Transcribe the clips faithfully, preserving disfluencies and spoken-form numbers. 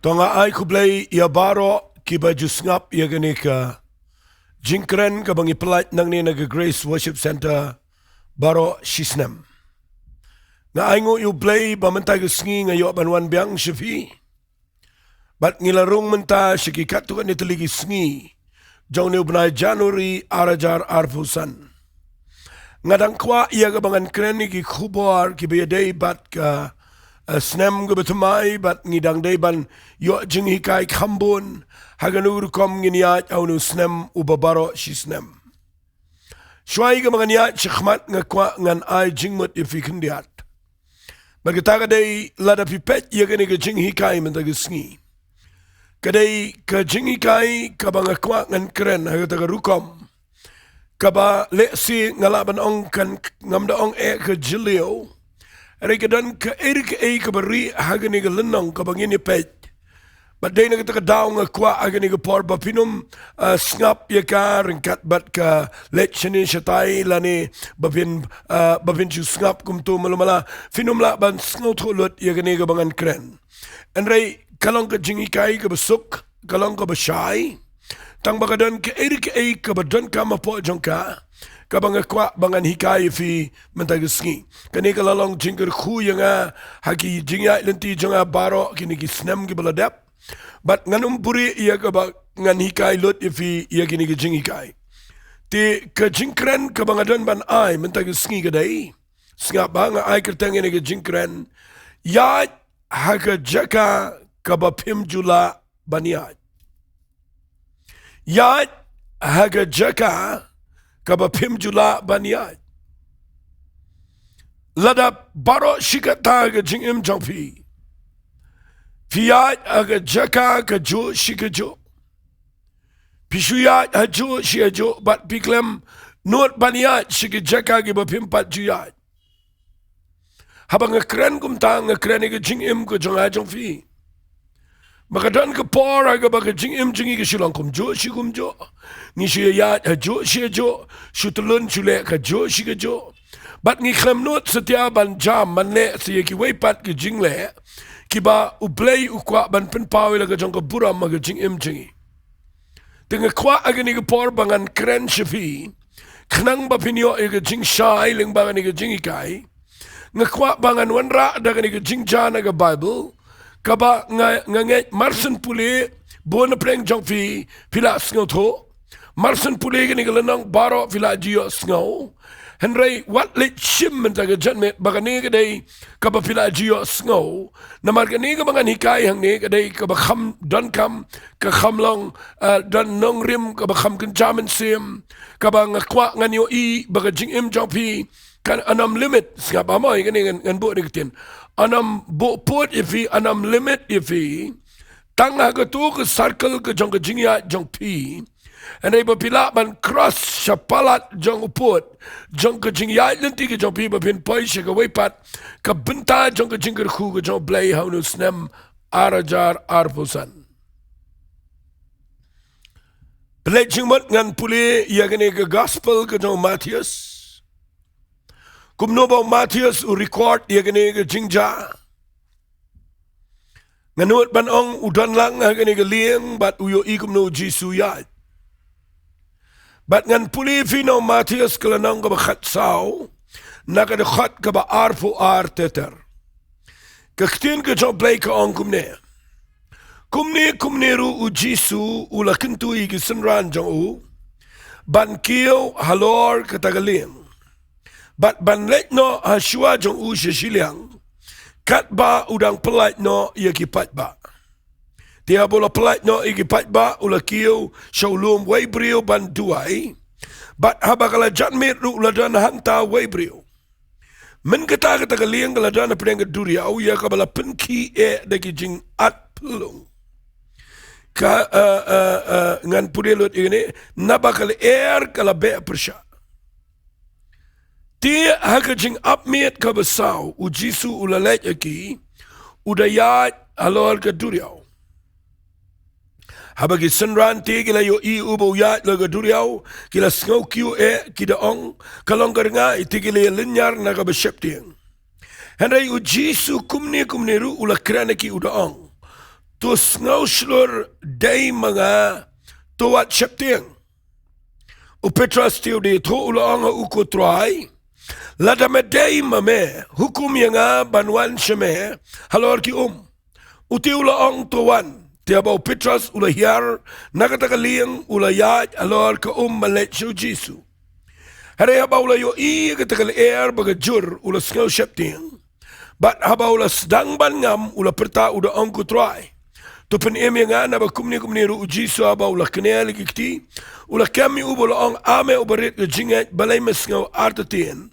To nga ai khublei ïa baroh kiba ju sngap ïa kane ka jingkren kaba ngi pynlait nangne na ka Grace Worship Centre baroh shisnem. Nga ainguh ïa U Blei ba mynta ka sngi nga ïoh ban wan biang sha phi. Bad ngi la rung mynta sha ki katto katne tylli ki sngi jong une u bnai January ar hajar arphew san. Nga dang kwah ïa kaba ngan kren ïa ki khubor kiba ïadei bad ka, eh, snem kaba thymmai, bad ngi dang dei ban ïoh jinghikai kham bun ha kano ka rukom ngin ïaid ha une u snem uba baroh shisnem. Shuwa kaba ngan ïaid shakhmat nga kwah ngan ai jingmut ïa phi khyndiat. Bad kata ka dei, lada phi peit ïa kane ka jinghikai mynta ka sngi, ka dei ka jinghikai kaba nga kwah ngan kren ha kata ka rukom kaba lehse nga lah ban ong kan, ngam da ong eh ka jylliew. Hynrei ka don kaei re kaei kaba rieh ha kane ka lynnong kaba ngin ïa peit. Bad dei na kata ka daw nga kwah ha kane ka por ba phin ym, ah, sngap ïa ka ryngkat bad ka leit shane shatai lane ba phin, ah, ba phin shu sngap kumto malu mala. Phin ym lah ban sngewthuh lut ïa kane kaba ngan kren. Hynrei ka long ka jinghikai kaba suk, ka long kaba shai. Tang ba ka don kaei re kaei kaba donkam hapoh jong ka, kaba nga kwah ba ngan hikai ïa phi mynta ka sngi. Kane ka la long jingkyrkhu ïa nga ha ki jingïaid lynti jong nga baroh kine ki snem kiba la dep. Bad ngan ym buhrieh ïa kaba ngan hikai lut ïa phi ïa kine ki jinghikai. Te ka jingkren kaba nga don ban ai mynta ka sngi ka dei, sngap ba nga ai kyrteng ïa kane ka jingkren: Ïaid ha ka jaka kaba phim ju lah ban ïaid. Ïaid ha ka jaka kaba phim ju lah ban ïaid. Lada baroh shi katta ka jingim jong phi, phi ïaid ha ka jaka kajuh shi kajuh, phi shu ïaid hajuh shi hajuh bad phi khlem nud ban ïaid sha ki jaka kiba phim pat ju ïaid. Haba nga kren kumta nga kren ïa ka jingim ka jong nga jong phi. Ba ka don ka por ha kaba ka jingim jong ngi ka shu long kumjuh shi kumjuh. Ngi shu ïaid hajuh shi hajuh, shu tyllun shu leh kajuh shi kajuh. Bad ngi khlem nud satia ban jam ban leh sa ïa kiwei pat ki jingleh kiba U Blei u kwah ban pynpaw ïa la ka jong ka burom ha ka jingim jong ngi. Te nga kwah ha kane ka por ba ngan kren sha phi, khnang ba phin ïoh ïa ka jingshai lyngba kane ka jinghikai. Nga kwah ba ngan wanrah da kane ka jingjia na ka Baibl kaba nga, nga ngeit mar shen pule bun na pdeng jong phi phi la sngewthuh. Mar shen pule kane ka lynnong baroh phi la ju ïohsngew. Hynrei wat leit shim mynta ka janmiet ba kane ka dei kaba phi la ju ïohsngew. Namar kane kaba ngan hikai hangne ka dei kaba kham donkam, ka kham long, eh, don nongrim kaba kham kynja mynsiem, kaba nga kwah ngan ïohi ba ka jingim jong phi kan ym limit, sngap ba mo ïa kane ngan, ngan buh ne ka ktien. Ym buh pud ïa phi, ym limit ïa phi tang ha kato ka circle ka jong ka jingïaid jong phi. Hynrei ba phi lah ban cross sha palat jong u pud jong ka jingïaid lynti ka jong phi ba phin poi sha kawei pat ka bynta jong ka jingkyrkhu ka jong U Blei ha une u snem ar hajar arphew san. Pynleit jingmut ngan pule ïa kane ka gospel ka jong u Mathaios. Kumno ba u Mathaios u record ïa kane ka jingjia. Nga nud ban ong u don lang ha kane ka lieng bad u ïohi kumno u Jisu u ïaid. Bad ngan pule ïa phi na u Mathaios ka lynnong kaba khatsaw, na ka dkhot kaba arphew ar ter ter. Ka ktien ka jong U Blei ka ong kumne: Kumne kumne ruh u Jisu u la kyntu ïa ki synran jong u ban kiew halor kata ka lieng bad ban leit noh ha shuwa jong u sha shiliang, katba u dang pyllait noh ïa ki paidbah. Te haba u la pyllait noh ïa ki paidbah u la kiew sha u lum wei briew ban duwai. Bad haba ka la janmiet ruh u la don hangta wei briew. Mynkata kata ka lieng ka la don hapdeng ka duriaw ïa kaba la pynkhih eh da ki jingat phyllung. Ka, eh, eh, eh, ngan pule lut ïa kane, naba ka lyer ka la beh pyrshah. Te ha ka jingap miet kaba saw u Jisu u la leit ha ki, u da ïaid halor ka duriaw. Haba ki synran te ki la ïohi uba u ïaid halor ka duriaw, ki la sngew kiew eh, ki da ong, ka long ka rngai. Te ki la ïalynñiar na kaba sheptieng. Hynrei u Jisu kumne kumne ruh u la kren ha ki u da ong: to sngewshlur dei ma nga, to wat sheptieng. U Petros te u da ïathuh, u la ong ha u, ko Trai, lada me dei ma me, hukum ïa nga ban wan sha me halor ki um. U te u la ong, to wan. Te haba u Petros u la hiar na kata ka lieng, u la ïaid halor ka um ban leit sha u Jisu. Hynrei haba u la ïohi ïa kata ka lyer ba ka jur, u la sngew sheptieng. Bad haba u la sdang ban ngam, u la pyrta, u da ong, ko Trai, to pynim ïa nga. Naba kumne kumne ruh u Jisu, haba u la kner ïa ki kti, u la kem ïa u bad u la ong, a me u barit ka jingngeit, balei me sngew artatien?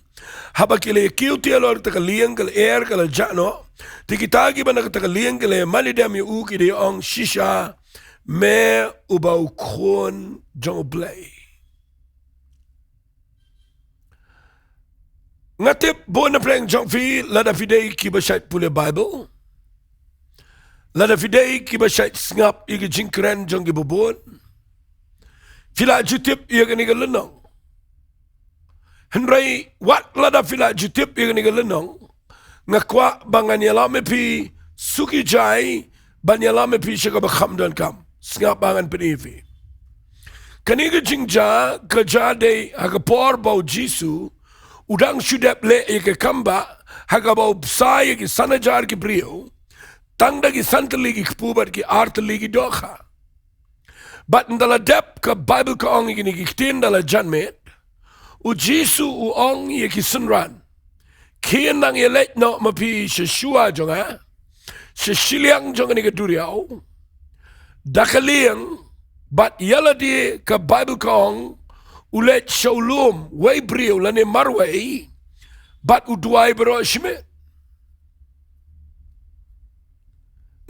Haba ki la ïakiew te halor kata ka lieng, ka lyer ka la jah noh. Te kita kiba na kata ka lieng ki la ïamane dem ïa u, ki da ïa ong, shisha me uba u Khun jong U Blei. Nga tip bun na pdeng jong phi, lada phi dei kiba shait pule Baibl, lada phi dei kiba shait sngap ïa ki jingkren jong kiba bun, phi la ju tip ïa kane ka lynnong. Hynrei wat lada phi la ju tip ïa kane ka lynnong, nga kwah ba ngan ïalam ïa phi suki jai, ban ïalam ïa phi sha kaba kham donkam. Sngap ba ngan pyni ïa phi. Kane ka jingjia ka jia dei ha ka por ba u Jisu u dang shu dep leh ïa ka kambah, ha kaba u bsa ïa ki san hajar ki briew tang da ki san tylli ki kpu bad ki ar tylli ki dohkha. Bad ynda la dep, ka Baibl ka ong, ïa kine ki ktien da la janmiet, u Jisu u ong ïa ki synran, khie nang ïaleit noh ma phi sha shuwa jong nga, sha shiliang jong kane ka duriaw, da ka lieng, bad ïa lade, ka Baibl ka ong, u leit sha u lum wei briew lane marwei, bad u duwai baroh shimet.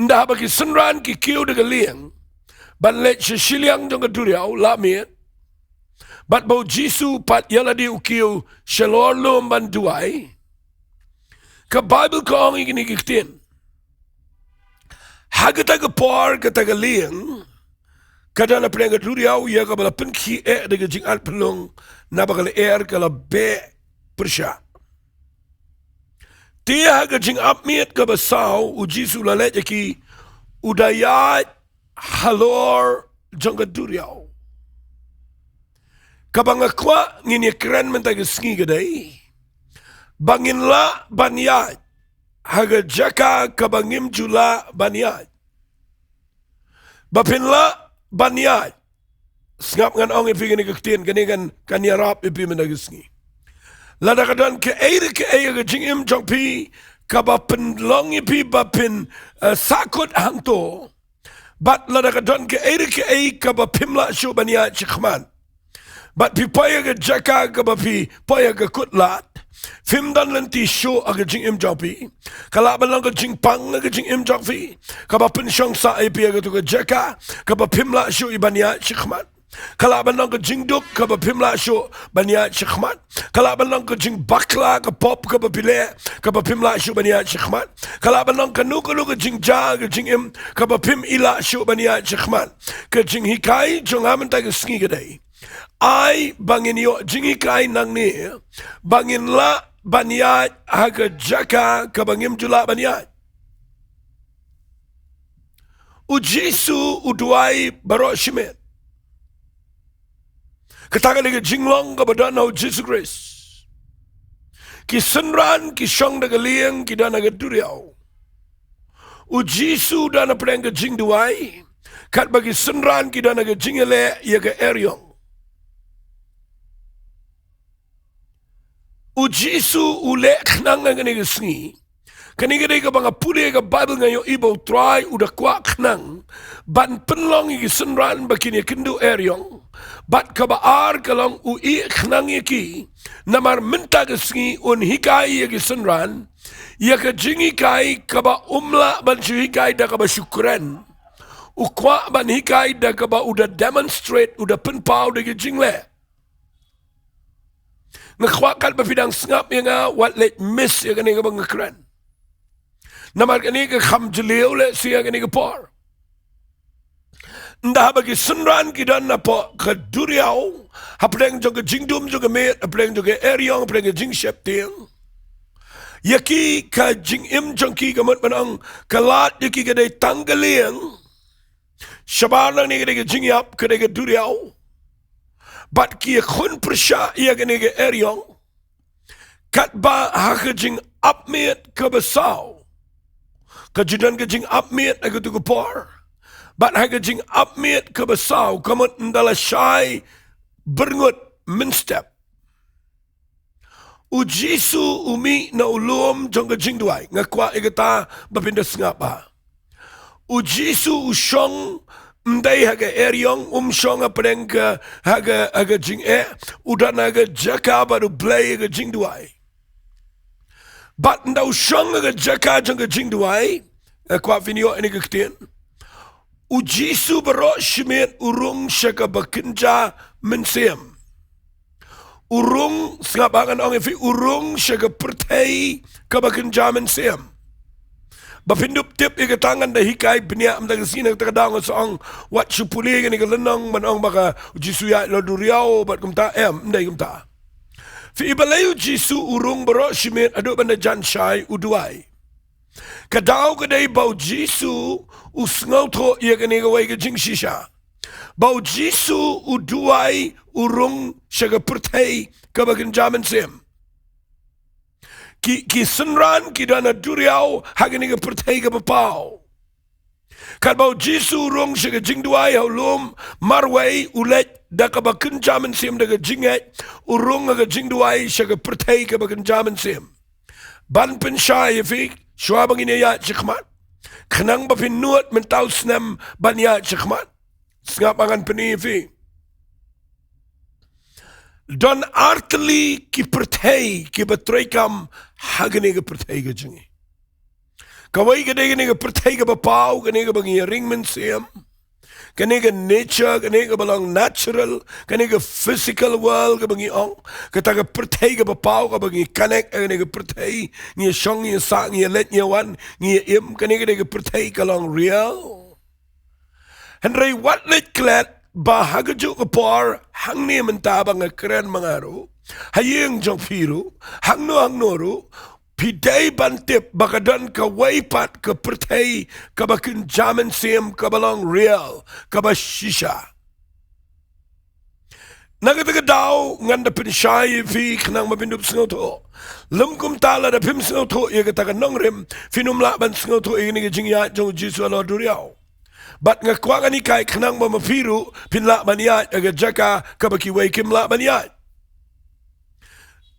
Ynda haba ki synran ki kiew da ka lieng ban leit sha shiliang jong ka duriaw, la miet, bad ba u Jisu pat ïa lade u kiew shalor lum ban duwai, ka Baibl ka ong ïa kine ki ktien, ha kata ka por kata ka lieng ka don ha pdeng ka duriaw, ïa kaba la pynkhih eh da ka jingat pynlong, naba ka lyer ka la beh pyrshah. Te ha ka jingap miet kaba saw, u Jisu u la leit ïa ki, u da ïaid halor jong ka duriaw. Kaba nga kwah ngin ïakren mynta ka sngi ka dei ba ngin lah ban ïaid ha ka jaka kaba ngim ju lah ban ïaid. Ba phin lah ban ïaid. Sngap, ngan ong ïa phi kane ka ktien, kane kan, kan ïarap ïa phi mynta ka sngi. Lada ka don kaei re kaei ha ka jingim jong phi kaba pynlong ïa phi ba phin, eh, sahkut hangto, bad lada ka don kaei re kaei kaba phim lah shuh ban ïaid shakhmat, bad phi poi ha ka jaka kaba phi poi ha ka kut lad, phim don lynti shuh ha ka jingim jong phi. Ka lah ban long ka jingpang ha ka jingim jong phi kaba pynshong sah ïa phi ha kato ka jaka kaba phim lah shuh ïa ban ïaid shakhmat. Ka lah ban long ka jingduk kaba phim lah shuh ban ïaid shakhmat. Ka lah ban long ka jingbakla, ka pop kaba phi leh kaba phim lah shuh ban ïaid shakhmat. Ka lah ban long kano kano ka jingjia ha ka jingim kaba phim lah shuh ban ïaid shakhmat. Ka jinghikai jong nga mynta ka sngi ka dei, ai ba ngin ïoh jinghikai nangne ba ngin lah ban ïaid ha ka jaka kaba ngim ju lah ban ïaid. U Jisu u duwai baroh shimet. Kata ka dei ka jinglong kaba don ha u Jisu Khrist. Ki synran ki shong da ka lieng, ki don ha ka duriaw. U Jisu u don ha pdeng ka jingduwai, katba ki synran ki don ha ka jingïaleh ïa ka eriong. U Jisu u leh khnang ha kane ka sngi. Kane ka dei kaba nga pule ha ka Baibl, nga ïohi ba u Trai u da kwah khnang ban pynlong ïa ki synran ba kin ïakynduh eriong. Bad kaba ar ka long, u ïeh khnang ïa ki. Namar mynta ka sngi un hikai ïa ki synran ïa ka jinghikai kaba um lah ban shu hikai da kaba shu kren. U kwah ban hikai da kaba u da demonstrate, u da pynpaw da ka jingleh. Nga kwah katba phi dang sngap ïa nga, wat leit miss ïa kane kaba nga kren. Namar kane ka kham jylliew lehse ha kane ka por. Ynda haba ki synran ki don napoh ka duriaw, hapdeng jong ka jingdum jong ka miet, hapdeng jong ka eriong, hapdeng ka jingsheptieng, Ïa ki ka jingim jong ki ka mut ban ong ka lad ïa ki ka dei tang ka lieng. Shabar nangne ka dei ka jingïap, ka dei ka duriaw. Bad ki ïakhun pyrshah ïa kane ka eriong. Katba ha ka jingap miet kaba saw. Ka ju don ka jingap miet ha katu ka por. Bad ha ka jingap miet kaba saw, ka mut ynda la shai byrngut mynstep, U Jisu u mih na u lum jong ka jingduwai. Nga kwah ïa kata ba phin da sngap bha. U Jisu u shong ym dei ha ka eriong, um shong hapdeng ka, ha ka, ha ka jingeh, u don ha ka jaka bad U Blei ha ka jingduwai. Bad ynda u shong ha ka jaka jong ka jingduwai, nga kwah phin ïoh ïa kane ka ktien. U Jisu baroh shi miet u rung sha kaba kynja mynsiem. U rung, sngap bha ngan ong ïa phi, u rung sha ka pyrthei kaba kynja mynsiem. Ba phin dup tip ïa kata ngan da hikai bniah mynta ka sngi, na kata ka daw nga sa ong wat shu pule ïa kane ka lynnong ban ong ba ka U Jisu ïaid la duriaw bad kumta, em, ym dei kumta. Phi i balei U Jisu u rung baroh shi miet haduh ban da jan shai u duwai? Ka daw ka dei ba U Jisu u sngewthuh ïa kane kawei ka jingshisha. Ba U Jisu u duwai, u rung sha ka pyrthei kaba kynja mynsiem. Ki, ki synran ki don ha duriaw ha kane ka pyrthei kaba paw. Katba U Jisu u rung sha ka jingduwai ha u lum, marwei u leit da kaba kynja mynsiem, da ka jingngeit, u rung ha ka jingduwai sha ka pyrthei kaba kynja mynsiem. Ban pynshai ïa phi, shuwa ba ngin ïaid shakhmat, khnang ba phin nud mynta u snem ban ïaid shakhmat. Sngap bha ngan pyni ïa phi. Don artylli ki pyrthei kiba treikam ha kane ka pyrthei ka jong ngi. Kawei ka dei kane ka pyrthei kaba paw, kane kaba ngi ïaring mynsiem. Kane ka nature, kane kaba long natural, kane ka physical world kaba ngi ong. Kata ka pyrthei kaba paw kaba ngi connect, kane ka pyrthei ngi shong, ngi sah, ngi leit, ngi wan, ngi im, kane ka dei ka pyrthei ka long real. Hynrei wat leit klet ba ha kajuh ka por hangne mynta ba nga kren ma nga ruh, ha ïing jong phi ruh, hangno hangno ruh, phi dei ban tip ba ka don kawei pat ka pyrthei kaba kynja mynsiem, kaba long real, kaba shisha. Na kata ka daw ngan da pynshai ïa phi khnang ba phin dup sngewthuh. Lym kumta lada phim sngewthuh ïa kata ka nongrim, phin ym lah ban sngewthuh ïa kane ka jingïaid jong U Jisu halor duriaw. Bad nga kwah ngan hikai khnang ba ma phi ruh phin lah ban ïaid ha ka jaka kaba kiwei kim lah ban ïaid.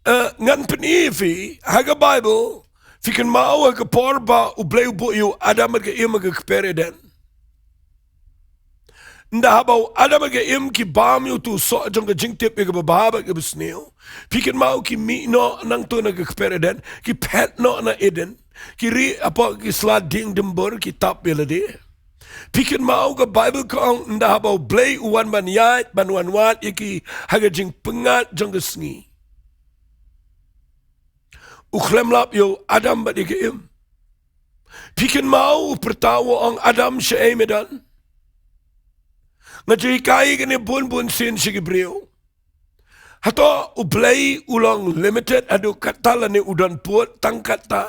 Eh, ngan pyni ïa phi, ha ka Baibl, phi kynmaw ha ka por ba U Blei u buh ïa u Adam bad ka Im ha ka kper Eden. Ynda haba u Adam bad ka Im ki bam ïa utu u soh jong ka jingtip ïa kaba bha bad kaba sniew. Phi kynmaw ki mih noh nangta na ka kper Eden, ki phet noh na Eden, ki rieh hapoh ki sla dieng dymbur, ki tap ïa lade. Phi kynmaw ka Baibl ka ong ynda haba U Blei u wan ban ïaid, ban wanwad ïa ki ha ka jingpyngngad jong ka sngi, u khlem lap ïa u Adam bad ïa ka Im. Phi kynmaw u pyrta u ong, Adam, shaei me don? Nga ju hikai kane bun bun sien sha ki briew. Hato U Blei u long limited haduh katta lane u don pud tang katta?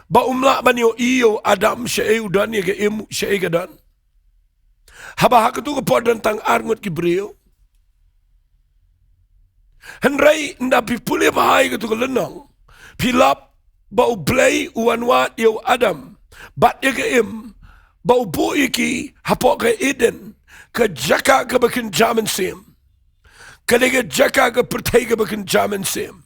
Ba um lah ban ïohi ïa u Adam shaei u don, ïa ka Im shaei ka don. Haba ha katu ka por don tang ar ngut ki briew. Hynrei ynda phi pule bha ïa katu ka lynnong, phi lap ba U Blei u wanwad ïa u Adam bad ïa ka Im, ba u buh ïa ki hapoh ka Eden, ka jaka kaba kynja mynsiem. Ka dei ka jaka, ka pyrthei kaba kynja mynsiem.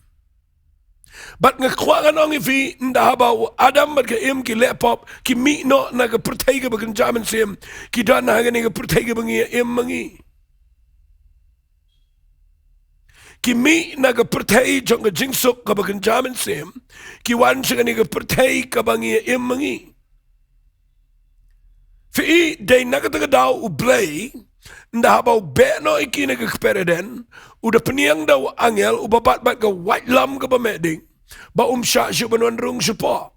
Bad nga kwah ngan ong ïa phi, ynda haba u Adam bad ka Im ki leh pop, ki mih noh na ka pyrthei kaba kynja mynsiem, ki don ha kane ka pyrthei kaba ngi ïa im ma ngi. Ki mih na ka pyrthei jong ka jingsuk kaba kynja mynsiem, ki wan sha kane ka pyrthei kaba ngi ïa im ma ngi. Phi i, dei na kata ka daw U Blei, ynda haba u beh noh ïa ki na ka kper Eden, u da pynïeng da u angel uba bat bad ka waitlam kaba meh ding, ba um shah shuh ban wan rung shapoh.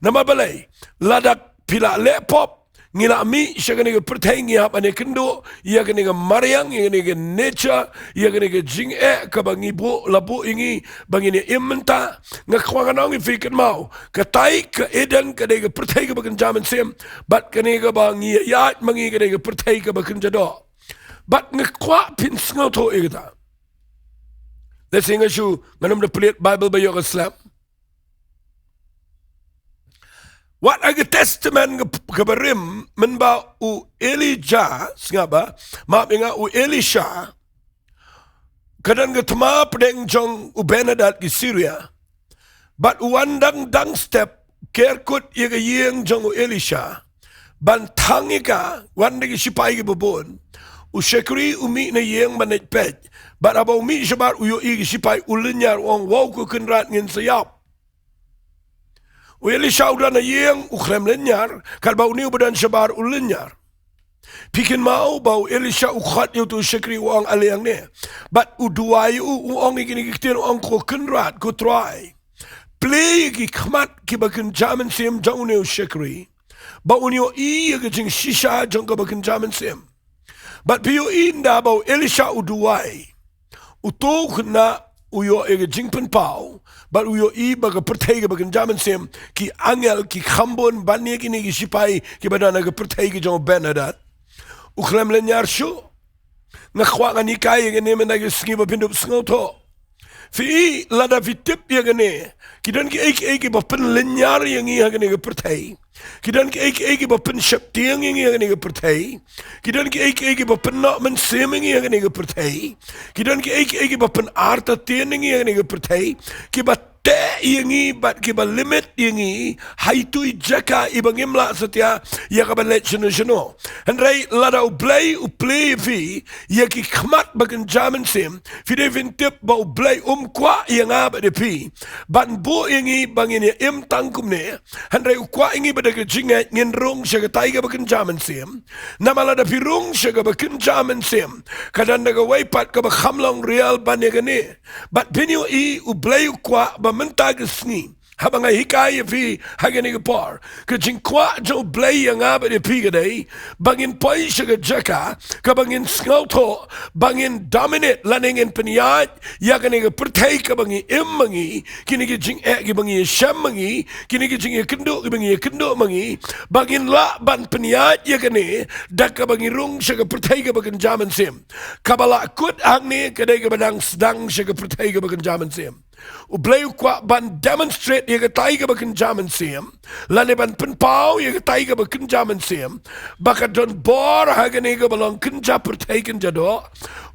Namar balei? Lada phi la leh pop, ngi la mih sha kane ka pyrthei ngi hap ban ïakynduh ïa kane ka mariang, ïa kane ka nature, ïa kane ka jingeh kaba ngi buh, la buh ïa ngi ba ngin ïa im mynta. Nga kwah ngan ong ïa phi kynmaw, katai ka Eden ka dei ka pyrthei kaba kynja mynsiem, bad kane kaba ngi ïaid ma ngi ka dei ka pyrthei kaba kynja doh. Bad nga kwah phin sngewthuh ïa kata. Lehse nga shu, ngan ym da plie Bible ba ïoh ka slem. Wat ha ka Testament ka, kaba rim, mynba u Elijah, sngap ba, map ïa nga, u Elisha, ka don ka thma pdeng jong u Ben-hadad ki Syria. Bad u wan dang dang step, ker kut ïa ka ïing jong u Elisha, ban thang ïa ka, wan da ki shipai kiba bun. U shakri u mih na ïing ban leit peit. Bad haba u mih shabar u ïohi ki shipai, u lynñiar, u ong, "Wow, ko Kynrad, ngin sa ïap." U Elisha u don ha ïing, u khlem lynñiar, katba une uba don shabar u lynñiar. Phi kynmaw ba u Elisha u khot ïa uto u shakri, u ong, "Ale hangne." Bad u duwai, u, u ong ïa kine ki ktien, u ong, "Ko Kynrad, ko Trai, plie ïa ki khmat kiba kynja mynsiem jong une u shakri, ba un ïohi ïa ka jingshisha jong kaba kynja mynsiem." Bad phi ïohi, ynda ba u Elisha u duwai, uto u khynnah u ïoh ïa ka jingpynpaw, bad u ïohi ba ka pyrthei kaba kynja mynsiem, ki angel ki kham bun ban ïa kine ki shipai kiba don ha ka pyrthei ki jong u Ben-hadad. U khlem lynñiar shuh. Nga kwah ngan hikai ïa kane mynta ka sngi ba phin dup sngewthuh. Phi, lada phi tip ïa kane, ki don kiei kiei kiba pynlynñiar ïa ngi ha kane ka pyrthei. Ki don kiei kiei kiba pynsheptieng ïa ngi ha kane ka pyrthei. Ki don kiei kiei kiba pynnoh mynsiem ïa ngi ha kane ka pyrthei. Ki don kiei kiei kiba pynartatien ïa ngi ha kane ka pyrthei. Kiba teh ïa ngi bad kiba limit ïa ngi ha itu i jaka iba ngim lah satia ïa kaban leit shano shano. Hynrei lada U Blei u plie ïa phi ïa ki khmat ba kynja mynsiem, phi dei phin tip ba U Blei um kwah ïa nga bad ïa phi ban buh ïa ngi ba ngin ïa im tang kumne. Hynrei u kwah ïa ngi ba da ka jingngeit ngin rung sha katai kaba kynja mynsiem. Namar lada phi rung sha kaba kynja mynsiem, ka don da kawei pat kaba kham long real ban ïa kane. Bad phin ïohi, U Blei u kwah ba mynta ka sngi, haba nga hikai ïa phi ha kane ka por, ka jingkwah jong U Blei ïa nga bad ïa phi ka dei ba ngin poi sha ka jaka kaba ngin sngewthuh ba ngin dominate lane ngin pynïaid ïa kane ka pyrthei kaba ngi im ma ngi, kine ki jingeh kiba ngi ïashem ma ngi, kine ki jingïakynduh kiba ngi ïakynduh ma ngi, ba ngin lah ban pynïaid ïa kane da kaba ngi rung sha ka pyrthei kaba kynja mynsiem. Kaba la kut hangne ka dei kaba dang sdang sha ka pyrthei kaba kynja mynsiem. U Blei u kwah ban demonstrate ïa katai kaba kynja mynsiem, lane ban pynpaw ïa katai kaba kynja mynsiem, ba ka don bor ha kane kaba long kynja pyrthei kynja doh.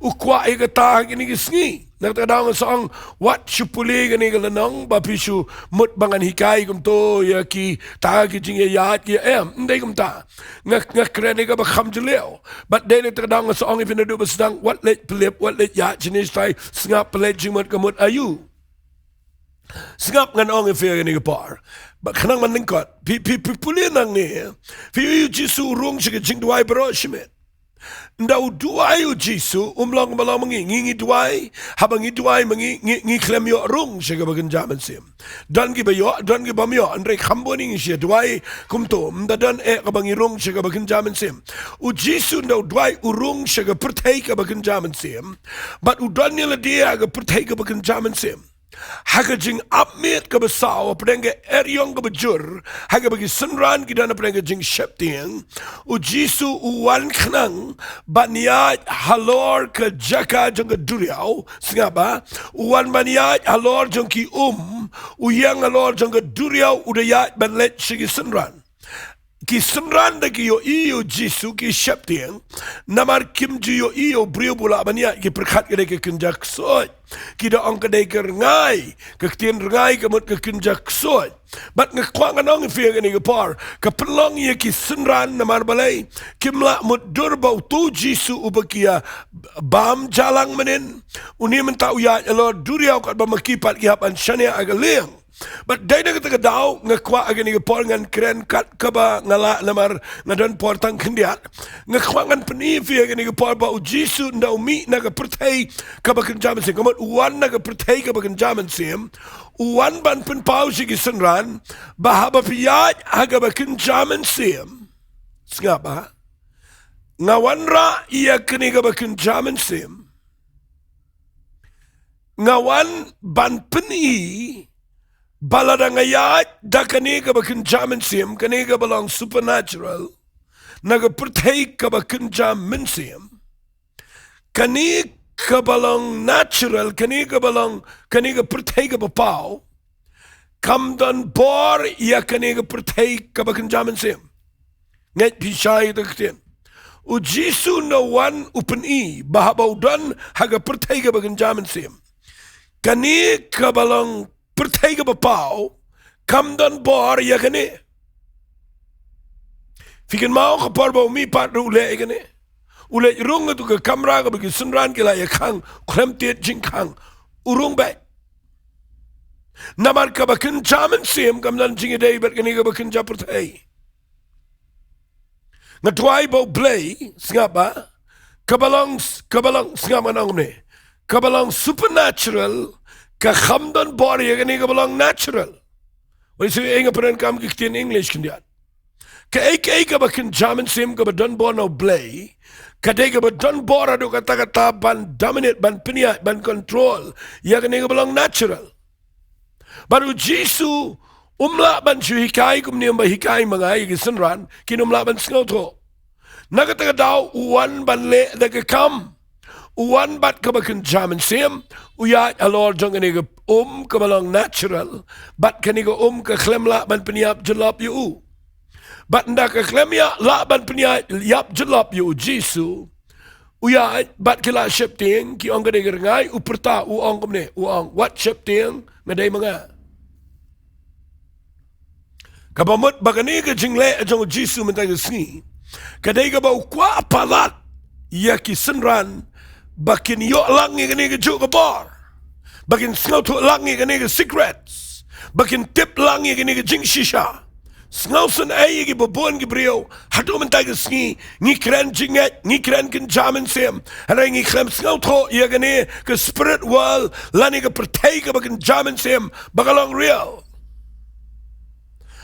U kwah ïa kata ha kine ki sngi. Na kata ka daw nga sa ong, wat shu pule kane ka lynnong ba phi shu mut ba ngan hikai kumto ïa kita ki jingïaid ki, em, ym dei kumta. Nga, nga kren ïa kaba kham jylliew. Bad dei na kata ka daw nga sa ong ïa phi naduh ba sdang, wat leit pynlip, wat leit ïaid shane shatai, sngap, pynleit jingmut ka mut aïu. Sngap, ngan ong ïa phi ha kane ka por. Bad khnang ban lyngkot, phi, phi, phi pule nangne, phi ïohi U Jisu u rung sha ka jingduwai baroh shimet. Ynda u duwai U Jisu, um long ba long ma ngi, ngi, ngi duwai, haba ngi duwai ma ngi, ngi, ngi khlem ïoh rung sha kaba kynja mynsiem. Don kiba ïoh, don kibym ïoh, hynrei kham bun ngi shu duwai kumto, ynda don eh kaba ngi rung sha kaba kynja mynsiem. U Jisu ynda u duwai u rung sha ka pyrthei kaba kynja mynsiem. Bad u don ïalade ha ka pyrthei kaba kynja mynsiem. Ha ka jingap miet kaba saw, hapdeng ka eriong kaba jur, ha kaba ki synran ki don hapdeng ka jingsheptieng, U Jisu u wan khnang ban ïaid halor ka jaka jong ka duriaw, sngap ba, u wan ban ïaid halor jong ki um, u ïeng halor jong ka duriaw, u da ïaid ban leit sha ki synran. Ki synran da ki ïohi ïa U Jisu ki sheptieng, namar kim ju ïohi ïa u briew ba u lah ban ïaid, ki pyrkhat ka dei ka kynja ksuid. Ki da ong ka dei ka rngai, ka ktien rngai ka mut ka kynja ksuid. Bad nga kwah ngan ong ïa phi ha kane ka por, ka pynlong ïa ki synran namar balei, kim lah mutdur ba uto U Jisu uba ki ïa bam jahlang mynnin, une mynta u ïaid halor duriaw katba ma ki pat ki hap ban shaniah ha ka lieng. Bad dei na kata ka daw, nga kwah ha kane ka por ngan kren kat kaba nga lah namar nga don por tang khyndiat. Nga kwah ngan pyni ïa phi ha kane ka por ba U Jisu ynda u mih na ka pyrthei kaba kynja mynsiem, ka mut u wan na ka pyrthei kaba kynja mynsiem, u wan ban pynpaw sha ki synran, ba haba phi ïaid ha kaba kynja mynsiem, Sngap ba nga wanrah ïa kane kaba kynja mynsiem. Nga wan ban pyni ba lada nga ïaid da kane kaba kynja mynsiem, kane kaba long supernatural, na ka pyrthei kaba kynja mynsiem, kane kaba long natural, kane kaba long, kane ka pyrthei kaba paw, kam don bor ïa kane ka pyrthei kaba kynja mynsiem. Ngeit phi shai ïa ka ktien. U Jisu u wan u pyni ba haba u don ha ka pyrthei kaba kynja mynsiem, kane kaba long pyrthei kaba paw kam don bor ïa kane. Phi kynmaw ka por ba u mih pat ruh u leh ïa kane. U leit rung ha tu ka kamra kaba ki synran ki la ïa khang, khlem tied jingkhang. U rung beit. Namar kaba kynja mynsiem kam don jingïadei bad kane kaba kynja pyrthei. Nga duwai ba U Blei, sngap ba, kaba long, kaba long, sngap, ngan ong kumne, kaba long supernatural ka kham don bor ïa kane kaba long natural. Wat ïa shu ïa nga pyndonkam ki ktien English khyndiat. Kaei kaei kaba kynja mynsiem kaba don bor na U Blei, ka dei kaba don bor haduh katta katta ban dominate, ban pynïaid, ban control ïa kane kaba long natural. Bad U Jisu um lah ban shu hikai kumne, um ba hikai ma nga ïa ki synran, kin um lah ban sngewthuh. Na kata ka daw u wan ban leh da ka kam. U wan bad kaba kynja mynsiem, u ïaid halor jong kane ka um kaba long natural, bad kane ka um ka khlem lah ban pynïap jyllop ïa u. Bad ynda ka khlem ïa lah ban pynïap jyllop ïa U Jisu, u ïaid bad ki la sheptieng, ki ong ka dei ka rngai, u pyrta, u ong kumne, u ong, wat sheptieng, nga dei ma nga. Kaba mut ba kane ka jingleh jong U Jisu mynta ka sngi ka dei kaba u kwah palat ïa ki synran ba kin ïoh lang ïa kane kajuh ka bor, ba kin sngewthuh lang ïa kane ka secrets, ba kin tip lang ïa kane ka jingshisha. Sngewsynei ïa kiba bun ki briew haduh mynta ka sngi, ngi kren jingngeit, ngi kren kynja mynsiem, hynrei ngi khlem sngewthuh ïa kane ka spirit world lane ka pyrthei kaba kynja mynsiem ba ka long real.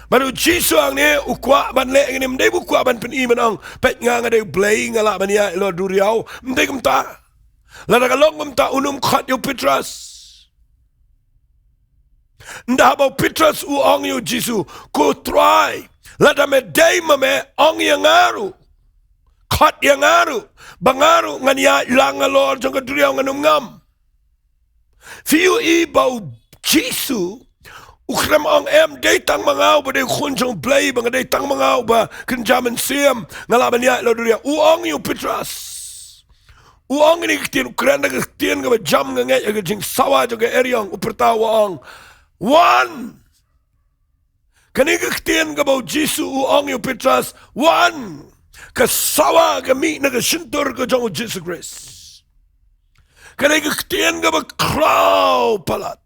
Bad U Jisu hangne u kwah ban leh ïa kane, ym dei ba u kwah ban pyni ban ong, peit nga, nga dei U Blei, nga lah ban ïaid halor duriaw. Ym dei kumta. Lada ka long kumta un ym khot ïa u Petros. Ynda haba u Petros u ong ïa U Jisu, ko Trai, lada me dei ma me, ong ïa nga ruh, khot ïa nga ruh, ba nga ruh ngan ïaid lang halor jong ka duriaw, ngan ym ngam. Phi ïohi ba U Jisu u khlem ong, em, dei tang ma nga uba dei u Khun jong U Blei, ba nga dei tang ma nga uba kynja mynsiem nga lah ban ïaid halor duriaw. U ong ïa u Petros. U ong ïa kane ka ktien, u kren da ka ktien kaba jam, nga ngeit, ha ka jingsawa jong ka eriong, u pyrta, u ong, wan. Kane ka ktien kaba U Jisu u ong ïa u Petros, wan. Ka sawa ka mih na ka shyntur ka jong U Jisu Khrist. Kane ka ktien kaba khraw palat,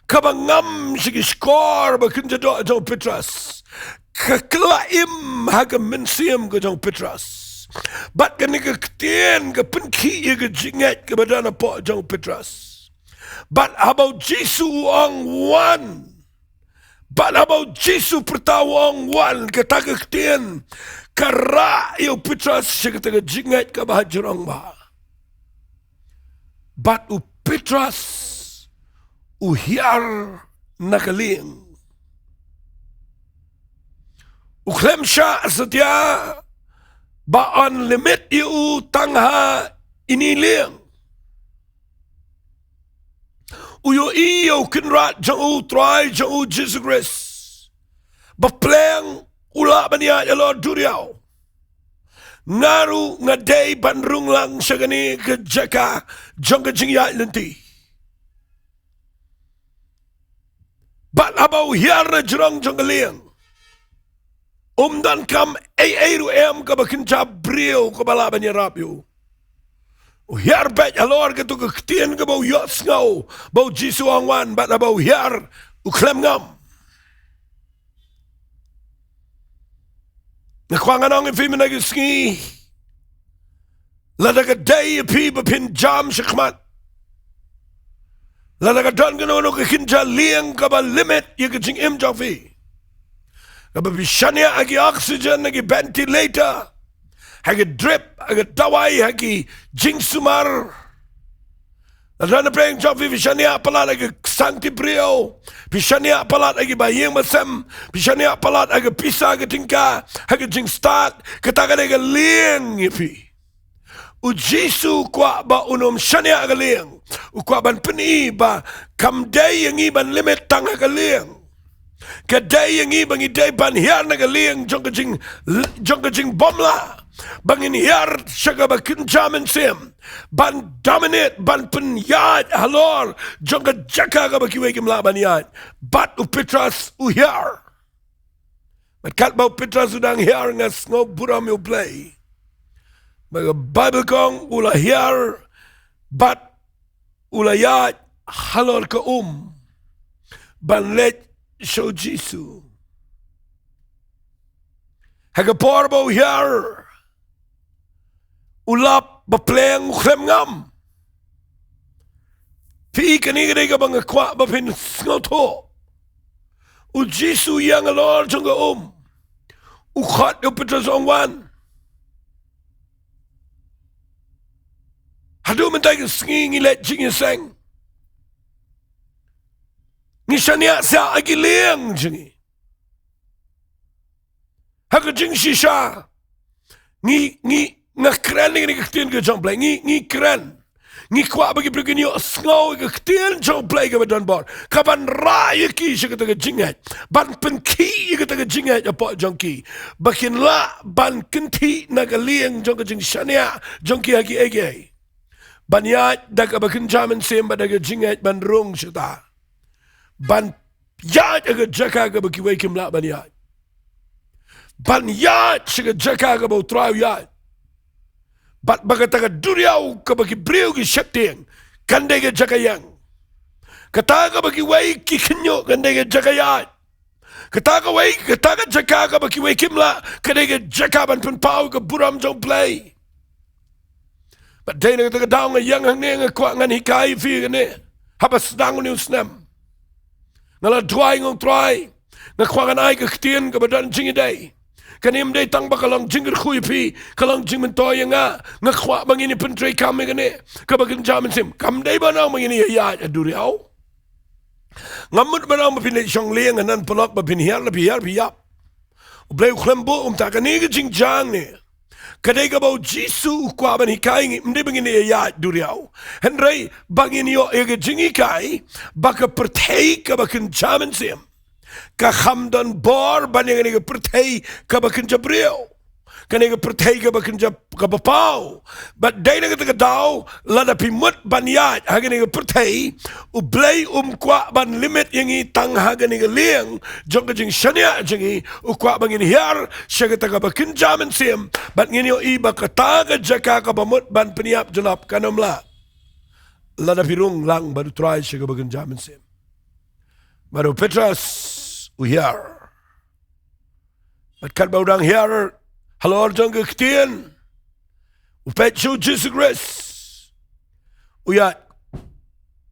kaba ngam sha ki shkor ba kynja doh jong u Petros, ka kylla im ha ka mynsiem ka jong u Petros. Bad kane ka ktien ka pynkhih ïa ka jingngeit kaba don hapoh jong u Petros. Bad haba U Jisu u ong, wan. Bad haba U Jisu u pyrta, u ong, wan, kata ka ktien ka rah ïa u Petros sha kata ka jingngeit kaba hajrong bha. Bad u Petros u hiar na ka lieng. U khlem shah satia ba yn limit ïa u tang ha ine i lieng. U ïohi ïa u Kynrad jong u, Trai jong u Jisu Khrist, ba pleng u lah ban ïaid halor duriaw. Nga ruh nga dei ban rung lang sha kane ka jaka jong ka jingïaid lynti. Bad haba u hiar na jrong jong ka lieng, um donkam ei ei ruh em kaba kynja briew kaba lah ban ïarap ïa u. U hiar beit halor kato ka ktien kaba u ïohsngew ba U Jisu u ong, wan, bad haba u hiar u khlem ngam. Nga kwah ngan ong ïa phi mynta ka sngi, lada ka dei ïa phi ba phin jam shakhmat, lada ka don kano kano ka kynja lieng kaba limit ïa ka jingim jong phi, Kaba phi shaniah ha ki oxygen, ha ki ventilator, ha ki drip, ha ki dawai, ha ki jingsumar. Lada na pdeng jong phi, phi shaniah palat ha ki sangti briew, phi shaniah palat ha ki ba ïing ba sem, phi shaniah palat ha ki pisa, ha ki tyngka, ha ki jingstad, kata ka dei ka lieng ïa phi. U Jisu u kwah ba un ym shaniah ha ka lieng. U kwah ban pyni ba kam dei ïa ngi ban limit tang ha ka lieng. Ka dei ïa ngi ba ngi dei ban hiar na ka lieng jong ka jing, jong ka jingbymlah. Ba ngin hiar sha kaba kynja mynsiem. Ban dominate, ban pynïaid halor jong ka jaka kaba kiwei kim lah ban ïaid. Bad u Petros u hiar. Bad katba u Petros u dang hiar, nga sngew burom ïa U Blei. Ba ka Baibl ka ong u la hiar bad u la ïaid halor ka um ban leit sha u Jisu. Ha ka por ba u hiar, u lap ba pleng, u khlem ngam. Phi i, kane ka dei kaba nga kwah ba phin sngewthuh. U Jisu u ïeng halor jong ka um. U khot ïa u Petros, u ong, wan. Haduh mynta ka sngi ngi leit jingïaseng. Ngi shaniah sa ha ki lieng jong ngi. Ha ka jingshisha, ngi, ngi, nga kren ïa kane ka ktien ka jong U Blei, ngi, ngi kren. Ngi kwah ba ki briew kin ïohsngew ïa ka ktien jong U Blei kaba don bor, kaban rah ïa ki sha kata ka jingngeit, ban pynkhih ïa kata ka jingngeit hapoh jong ki, ba kin lah ban kynthih na ka lieng jong ka jingshaniah jong ki ha kiei kiei. Ban ïaid da kaba kynja mynsiem bad da ka jingngeit ban rung shata. Ban ïaid ha ka jaka kaba kiwei kim lah ban ïaid. Ban ïaid sha ka jaka kaba U Trai u ïaid. Bad ba kata ka duriaw kaba ki briew ki sheptieng kan dei ka jaka ïeng. Kata kaba kiwei ki khynñiuh kan dei ka jaka ïaid. Kata kawei, kata ka jaka kaba kiwei kim lah, ka dei ka jaka ban pynpaw ka burom jong U Blei. Bad dei na kata ka daw nga ïeng hangne, nga kwah ngan hikai ïa phi kane. Haba sdang une u snem, nga la duwai, nga ong, Trai, nga kwah ngan ai ka ktien kaba don jingïadei. Kane ym dei tang ba ka long jingkyrkhu ïa phi, ka long jingmyntoi ïa nga. Nga kwah ba ngin ïa pyntreikam ïa kane kaba kynja mynsiem. Kam dei ban ong ba ngin ïa ïaid ha duriaw. Ngam mut ban ong ba phin leit shong lieng hanan paralok, ba phin hiar, la phi hiar phi ïap. U Blei u khlem buh kumta. Kane ka jingjia ne, ka dei kaba U Jisu u kwah ban hikai ngi, ym dei ba ngin ïa ïaid duriaw. Hynrei ba ngin ïoh ïa ka jinghikai ba ka pyrthei kaba kynja mynsiem ka kham don bor ban ïa kane ka pyrthei kaba kynja briew. Kane ka pyrthei kaba kynja, kaba paw. Bad dei na kata ka daw, lada phi mut ban ïaid ha kane ka pyrthei, U Blei um kwah ban limit ïa ngi tang ha kane ka lieng jong ka jingshaniah jong ngi. U kwah ba ngin hiar sha kata kaba kynja mynsiem, bad ngin ïohi ba kata ka jaka kaba mut ban pynïap jyllop kan ym lah lada phi rung lang bad U Trai sha kaba kynja mynsiem. Bad u Petros u hiar. Bad katba u dang hiar halor jong ka ktien, u peit sha u Jisu Khrist. U ïaid,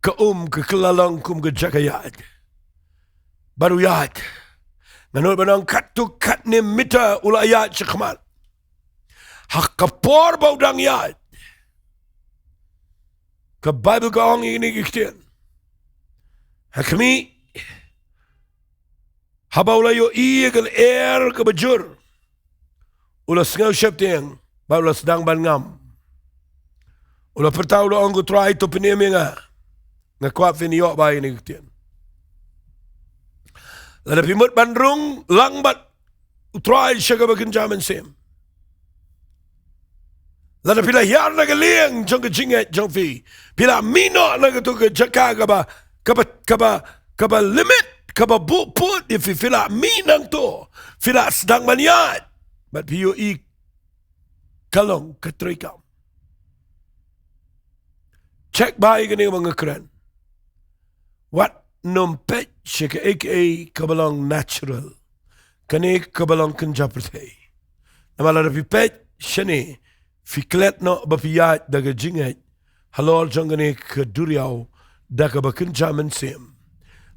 ka um ka kylla long kum ka jaka ïaid. Bad u ïaid. Nga nud ban ong katto katne mita u la ïaid shakhmat. Ha ka por ba u dang ïaid, ka Baibl ka ong ïa kine ki ktien. Ha khmih, haba u la ïohi ïa ka lyer kaba jur, u la sngew sheptieng bad u la sdang ban ngam. U la pyrta, u la ong, ko Trai, to pynim ïa nga. Nga kwah phin ïoh ba ïa kine ki ktien. Lada phi mut ban rung lang bad U Trai sha kaba kynja mynsiem, lada phi la hiar na ka lieng jong ka jingngeit jong phi, phi la mih noh na kato ka jaka kaba, kaba, kaba, kaba limit, kaba buh pud ïa phi, phi la mih nangto, phi la sdang ban ïaid. Bad phi ïohi ka long ka treikam. Check bha ïa kane kaba nga kren. Wat nym peit sha kaei kaei kaba long natural, kane kaba long kynja pyrthei. Namar lada phi peit shane, phi klet noh ba phi ïaid da ka jingngeit halor jong kane ka duriaw da kaba kynja mynsiem.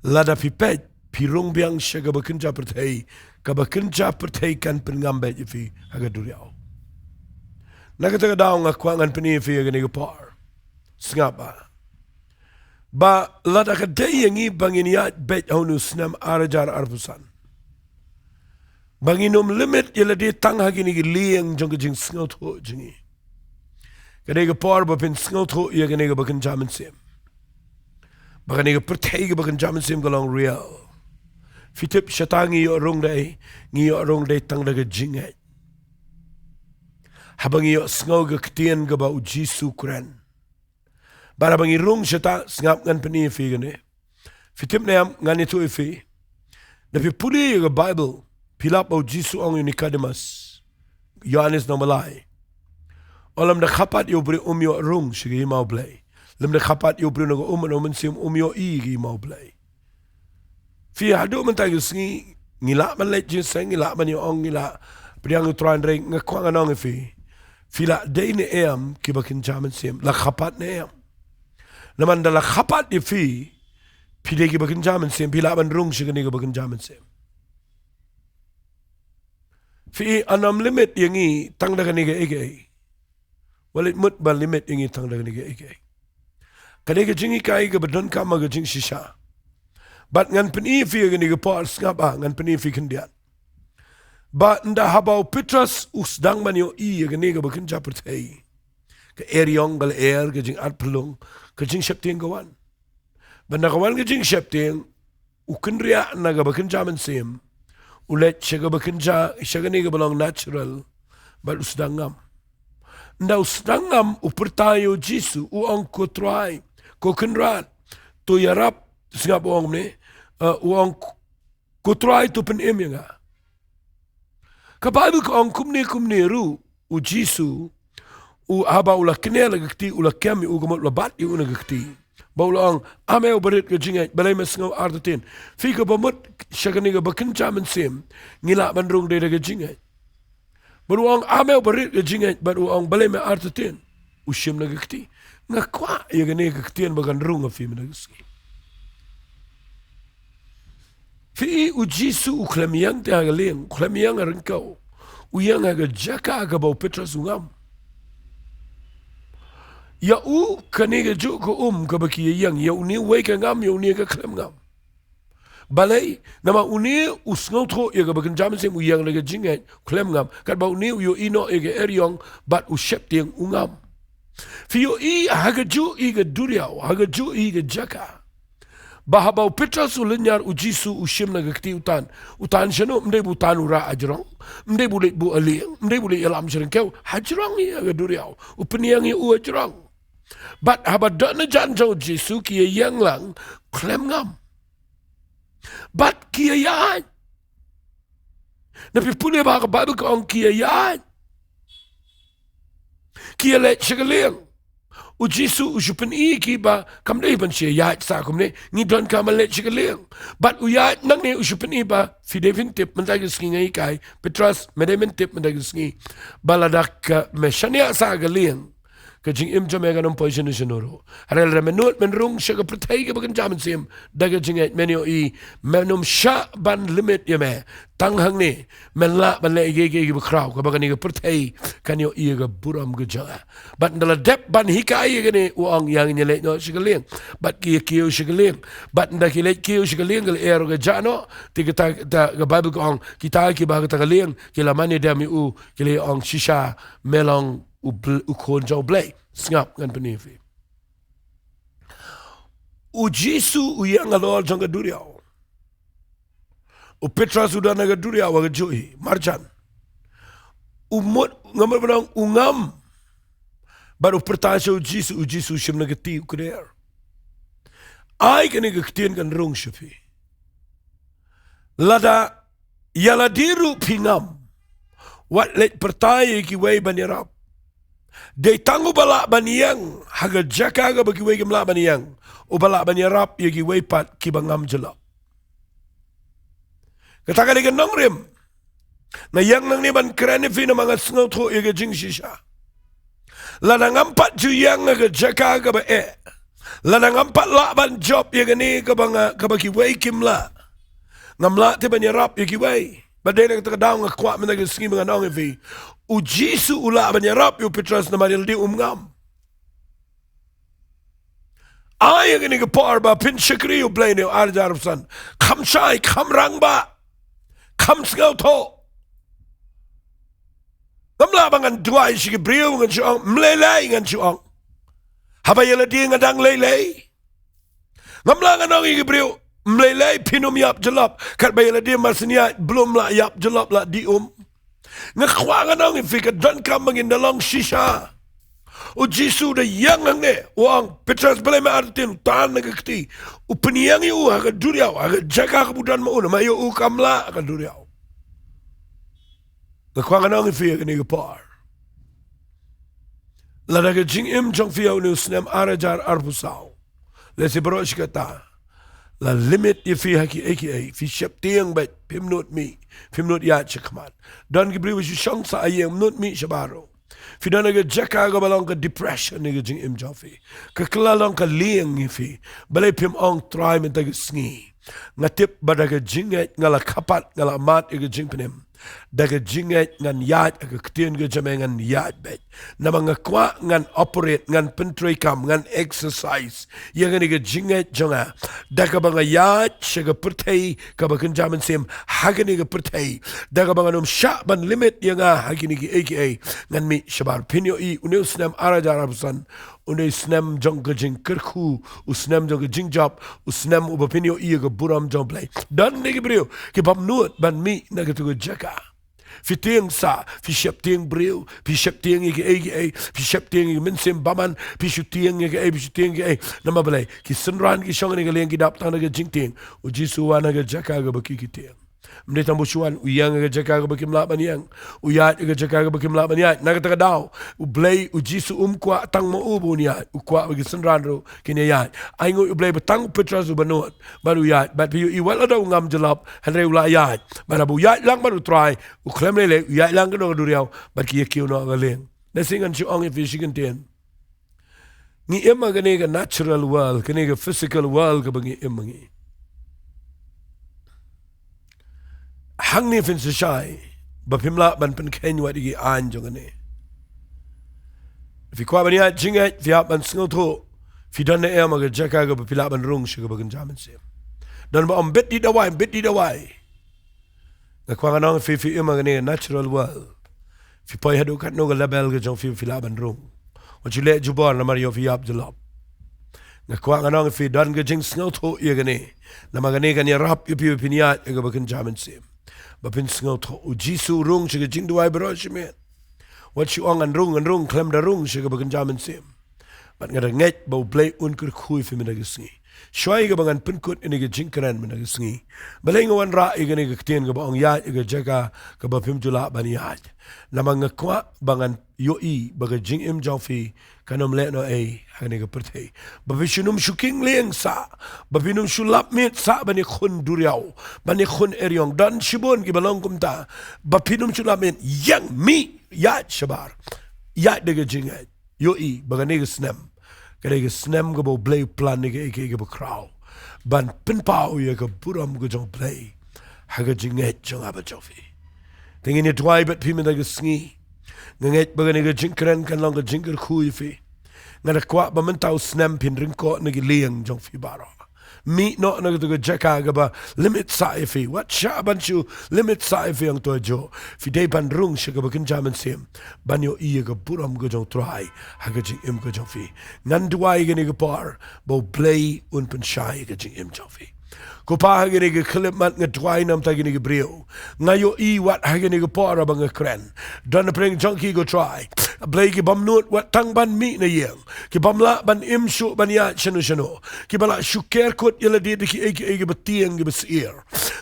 Lada phi peit, phi rung biang sha kaba kynja pyrthei, kaba kynja pyrthei kan pynngam beit ïa phi ha ka duriaw. Na kata ka daw nga kwah ngan pyni ïa phi ha kane ka por. Sngap ba, ba lada ka dei ïa ngi ba ngin ïaid beit ha une u snem ar hajar arphew san, ba ngin ym limit ïa lade tang ha kine ki lieng jong ka jingsngewthuh jong ngi. Ka dei ka por ba phin sngewthuh ïa kane kaba kynja mynsiem, ba kane ka pyrthei kaba kynja mynsiem ka long real. Phi tip shata ngi ïoh rung dei, ngi ïoh rung dei tang da ka jingngeit. Haba ngi ïoh sngew ka ktien kaba u Jisu u kren. Bad haba ngi rung shata, sngap ngan pyni ïa phi kane. Phi tip ne em, ngan ïathuh ïa phi. Da phi pule ïa ka Bible, phi lap ba u Jisu u ong ïa u Nicodemus, Ïoannis nong Malai, u ong lymda khappad ïa u briew um ïoh rung sha ka hima u Blei. Lymda khappad ïa u briew na ka um, na u mynsiem um ïohi ïa ka hima u Blei. Phi, haduh mynta ka sngi ngi lah ban leit jingïaseng, ngi lah ban ïa ong, ngi lah pdiang ïa u Trai, hynrei nga kwah ngan ong ïa phi, phi lah dei ne em kiba kynja mynsiem, lah khappad ne em. Namar da lah khappad ïa phi, phi dei kiba kynja mynsiem, phi lah ban rung sha kane kaba kynja mynsiem. Phi, yn ym limit ïa ngi tang da kane kaei kaei. Wat leit mut ban limit ïa ngi tang da kane kaei kaei. Kane ka jinghikai kaba donkam ha ka jingshisha. Bad ngan pyni ïa phi ha kane ka por, sngap ba ngan pyni ïa phi khyndiat. Ba ynda haba u Petros u sdang ban ïohi ïa kane kaba kynja pyrthei, ka eriong ka lyer, ka jingarphyllung, ka jingsheptieng ka wan. Bad ynda ka wan ka jingsheptieng, u kynriah na kaba kynja mynsiem, u leit sha kaba kynja, sha kane kaba long natural, bad u sdang ngam. Ynda u sdang ngam, u pyrta ïa u Jisu, u ong, "Ko Trai, ko Kynrad, to ïarap," sngap u ong ne, eh, u ong, "Ko Trai, to pynim ïa nga." Ka Bible ka ong kumne kumne ruh, u Jisu, u haba u la kner la ka kti, u la kem ïa u, ka mut u la bat ïa u na ka kti. Ba u la ong, "A me uba rit ka jingngeit, balei me sngew artatien?" Phi, kaba mut sha kane kaba kynja mynsiem, ngi lah ban rung dei da ka jingngeit. Bad u ong, "A me uba rit ka jingngeit," bad u ong, "Balei me artatien?" U shim na ka kti. Nga kwah ïa kane ka ktien ba kan rung ha phi mynta ka sngi. Phi, u Jisu u khlem ïeng te ha ka lieng, u khlem ïeng ha ryngkew. U ïeng ha ka jaka kaba u Petros u ngam. Ïa u kane kajuh ka um kaba ki ïeng, ïa une uwei ka ngam, ïa une ka khlem ngam. Balei? Namar une u sngewthuh ïa kaba kynja mynsiem, u ïeng da ka jingngeit, u khlem ngam. Katba une u ïohi noh ïa ka eriong bad u sheptieng, u ngam. Phi, ïohi ha kajuh hi ka duriaw, ha kajuh hi ka jaka. Ba haba u Petros u lynñiar, u Jisu u shim na ka kti, u tan. U tan shano? Ym dei ba u tan u rah hajrong, ym dei ba u leit buh ha lieng, ym dei ba u leit ïalam sha ryngkew. Hajrong hi ha ka duriaw. U pynïeng ïa u hajrong. Bad haba don hajan jong u Jisu, ki ïeng lang, khlem ngam. Bad ki ïaid. Na phi pule ba ka Bible ka ong ki ïaid. Ki ïaleit sha ka lieng. U Jisu u shu pyni ïa ki ba kam dei ban shu ïaid sah kumne, ngi donkam ban leit sha ka lieng. Bad u ïaid nangne, u shu pyni ba, phi dei phin tip mynta ka sngi nga hikai, Petros, me dei men tip mynta ka sngi, ba lada ka me shaniah sah ha ka lieng, ka jingim jong me kan ym poi shano shano ruh. Hynrei lada me nud men rung sha ka pyrthei kaba kynja mynsiem da ka jingngeit, men ïohi, men ym shah ban limit ïa me. Tang hangne men lah ban leh ïa kiei kiei kiba khraw, kaba kane ka pyrthei kan ïohi ïa ka burom ka jong nga. Bad ynda la dep ban hikai ïa kane, u ong, ïa ngin ïaleit noh sha ka lieng. Bad ki ïakiew sha ka lieng. Bad ynda ki leit kiew sha ka lieng, ka lyer ka jah noh. Te kata, kata ka Bible ka ong, kita kiba ha kata ka lieng ki la mane dem ïa u, ki la ong, shisha me long u Bl-, u Khun jong U Blei. Sngap, ngan pyni ïa phi. U Jisu u ïeng halor jong ka duriaw. U Petros u don ha ka duriaw ha kajuh hi marjan. U mut, nga mut ban ong, u ngam. Bad u pyrta sha u Jisu, u Jisu u shim na ka kti, u kner. Ai kane ka ktien kan rung sha phi. Lada ïa lade ruh phi ngam, wat leit pyrta ïa kiwei ban ïarap. Dei tang uba lah ban ïeng ha ka jaka kaba kiwei kim lah ban ïeng, uba lah ban ïarap ïa kiwei pat kiba ngam jyllop. Kata ka dei ka nongrim. Nga ïeng nangne ban kren ïa phi namar nga sngewthuh ïa ka jingshisha. Lada ngam pat ju ïeng ha ka jaka kaba eh, lada ngam pat lah ban jop ïa kane kaba nga, kaba kiwei kim lah, ngam lah te ban ïarap ïa kiwei. Bad dei na kata ka daw nga kwah mynta ka sngi ba ngan ong ïa phi, u Jisu u lah ban ïarap ïa u Petros namar ïa lade um ngam. Ai ïa kane ka por ba phin shakri ïa u Blei ne u ar hajar arphew san. Kham shai, kham rangbah, kham sngewthuh. Ngam lah ba ngan duwai sha ki briew ngan shu ong, mlei lei ngan shu ong. Haba ïa lade nga dang lei lei. Ngam lah ngan ong ïa ki briew, mlei lei phin ym ïap jyllop. Katba ïa lade mar shen ïaid blum lah ïap jyllop lah dih um. Nga kwah ngan ong ïa phi ka donkam ba ngin da long shisha. U Jisu da ïeng hangne, u ong, Petros balei me artatien, u tan na ka kti. U pynïeng ïa u ha ka duriaw, ha ka jaka kaba u don ma u, namar ïa u kam lah ha ka duriaw. Nga kwah ngan ong ïa phi ha kane ka por. Lada ka jingim jong phi ha une u snem ar hajar arphew saw, lehse baroh shi katta, la limit ïa phi ha kiei kiei, phi sheptieng beit, phim nud mih, phim nud ïaid shakhmat. Don ki briew ba shu shong sha ïing, nud mih shabar ruh. Phi don ha ka jaka kaba long ka depression ïa ka jingim jong phi. Ka kylla long ka lieng ïa phi. Balei phim ong, Trai, mynta ka sngi nga tip ba da ka jingngeit nga la kyrpad, nga la mad ïa ka jingpynim. Da ka jingngeit ngan ïaid ha ka ktien ka jong me, ngan ïaid beit. Namar nga kwah ngan operate, ngan pyntreikam, ngan exercise ïa kane ka jingngeit jong nga. Da kaba nga ïaid sha ka pyrthei kaba kynja mynsiem, ha kane ka pyrthei. Da kaba ngan ym shah ban limit ïa nga ha kine kiei kiei. Ngan mih shabar. Phin ïohi une u snem ar hajar arphew san, une u snem jong ka jingkyrkhu, u snem jong ka jingjop, u snem uba phin ïohi ïa ka burom jong u Blei. Don ne ki briew ki bym nud ban mih na katu ka jaka. Phi tieng sah, phi sheptieng briew, phi sheptieng ïa kiei kiei, phi sheptieng ïa ki mynsiem bymman, phi shu tieng ïa kiei, phi shu tieng ïa kiei. Namar balei? Ki synran ki shong ha kane ka lieng, ki dap tang da ka jingtieng. U Jisu u wan ha ka jaka kaba ki ki tieng. Ym dei tang ba u shu wan, u ïeng ha ka jaka kaba kim lah ban ïeng. U ïaid ha ka jaka kaba kim lah ban ïaid. Na kata ka daw, u Blei, u Jisu um kwah tang ma u ba un ïaid. U kwah ba ki synran ruh kin ïaid. Ai nguh ïa u Blei ba tang u Petros uba nud ban u ïaid. Bad phi ïohi wat lada u ngam jyllop, hynrei u la ïaid. Bad haba u ïaid lang bad u Trai, u khlem lei lei, u ïaid lang ka dong ka duriaw, bad ki ïa kiew noh ha ka lieng. Lehse ngan shu ong ïa phi shi kyntien. Ngi im ha kane ka natural world, kane ka physical world kaba ngi im ha ngi. Hangne phin sa shai ba phim lah ban pynkheiñ wat ïa ki aiñ jong kane. Phi kwah ban ïaid jingngeit, phi hap ban sngewthuh, phi don ne em ha ka jaka kaba phi lah ban rung sha kaba kynja mynsiem. Don ba ym bit di dawai, bit di dawai. Nga kwah ngan ong ïa phi, phi im ha kane natural world. Phi poi haduh katno ka level ka jong phi, phi lah ban rung. Wat shu leh jubor namar ïoh phi ïap jyllop. Nga kwah ngan ong ïa phi, don ka jingsngewthuh ïa kane. Namar kane kan ïarap ïa phi ba phin ïaid ha kaba kynja mynsiem. Ba phin sngewthuh, u Jisu u rung sha ka jingduwai baroh shi miet. Wat shu ong ngan rung, ngan rung, khlem da rung sha kaba kynja mynsiem. Bad nga da ngeit ba u Blei un kyrkhu ïa phi mynta ka sngi. Shuwa ïa kaba ngan pynkut ïa kane ka jingkren mynta ka sngi, balei nga wanrah ïa kane ka ktien kaba ong ïaid ha ka jaka kaba phim ju lah ban ïaid? Namar nga kwah ba ngan ïohi ba ka jingim jong phi kan ym leh noh ei ha kane ka pyrthei. Ba phin ym shu king lieng sah, ba phin ym shu lap miet sah ban ïakhun duriaw, ban ïakhun eriong. Don shibun kiba long kumta, ba phin ym shu lap miet, ïeng, mih, ïaid shabar. Ïaid da ka jingngeit. Ïohi ba kane ka snem ka dei ka snem kaba u Blei u plan ïa kaei kaei kaba khraw ban pynpaw ïa ka burom ka jong u Blei ha ka jingngeit jong nga bad jong phi. Te ngin ïa duwai bad phi mynta ka sngi. Nga ngeit ba kane ka jingkren kan long ka jingkyrkhu ïa phi. Nga da kwah ba mynta u snem phin ryngkoh na ki lieng jong phi baroh. Mih noh na katu ka jaka kaba limit sah ïa phi. Wat shah ban shu limit sah ïa phi hangto hajuh. Phi dei ban rung sha kaba kynja mynsiem, ban ïohi ïa ka burom ka jong u Trai ha ka jingim ka jong phi. Ngan duwai kane ka por ba u Blei un pynshai ïa ka jingim jong phi. Ko Pa, ha kane ka khyllipmat nga duwai na ka bynta kine ki briew. Nga ïohi wat ha kane ka por ba nga kren, don napdeng jong ki, ko Trai, Blei, ki bym nud wat tang ban mih na ïing, ki bym lah ban im shuh ban ïaid shano shano, kiba la shu ker kut ïa lade da kiei kiei kiba tieng kiba syier.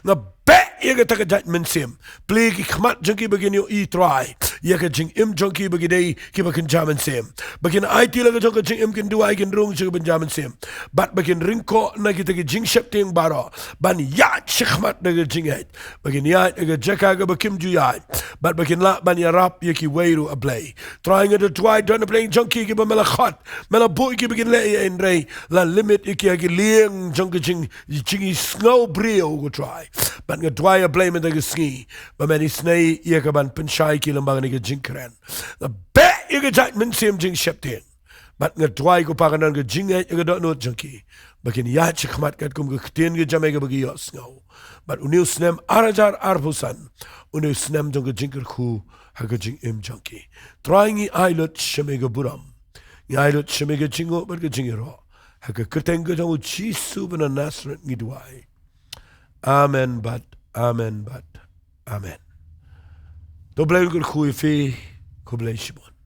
Nga beh ïa kata ka jait mynsiem. Plie ki khmat jong ki ba kin ïohi, Trai, ïa ka jingim jong ki ba ki dei kiba kynja mynsiem, ba kin aiti la ka jong ka jingim, kin duwai, kin rung sha kaba kynja mynsiem, bad ba kin ryngkoh na kita ki jingsheptieng baroh ban ïaid shakhmat da ka jingngeit, ba kin ïaid ha ka jaka kaba kim ju ïaid, bad ba kin lah ban ïarap ïa kiwei ruh, A Blei. Trai, nga da duwai, don napdeng jong ki kiba me la khot, me la buh ïa ki ba kin leh ei ei, hynrei la limit ïa ki ha ki lieng jong ka jing, jingisngew briew, ko Trai. Bad nga duwai Ai, A Blei mynta ka sngi ba men isynei ïa ka ban pynshai ki lyngba kane ka jingkren. Nga beh ïa ka jait mynsiem jingsheptieng. Bad nga duwai ko Pa kan don ka jingngeit ïa ka dohnud jong ki ba kin ïaid shakhmat katkum ka ktien ka jong me kaba ki ïohsngew. Bad une u snem ar hajar arphew san une u snem jong ka jingkyrkhu ha ka jingim jong ki. Trai, ngi ai lut sha me ka burom, ngi ai lut sha me ka jingnguh bad ka jingïaroh. Ha ka kyrteng ka jong u Jisu ba na Nasareth ngi duwai. Amen bad amen bad amen. To Blei un kyrkhu ïa phi. Khublei shibun.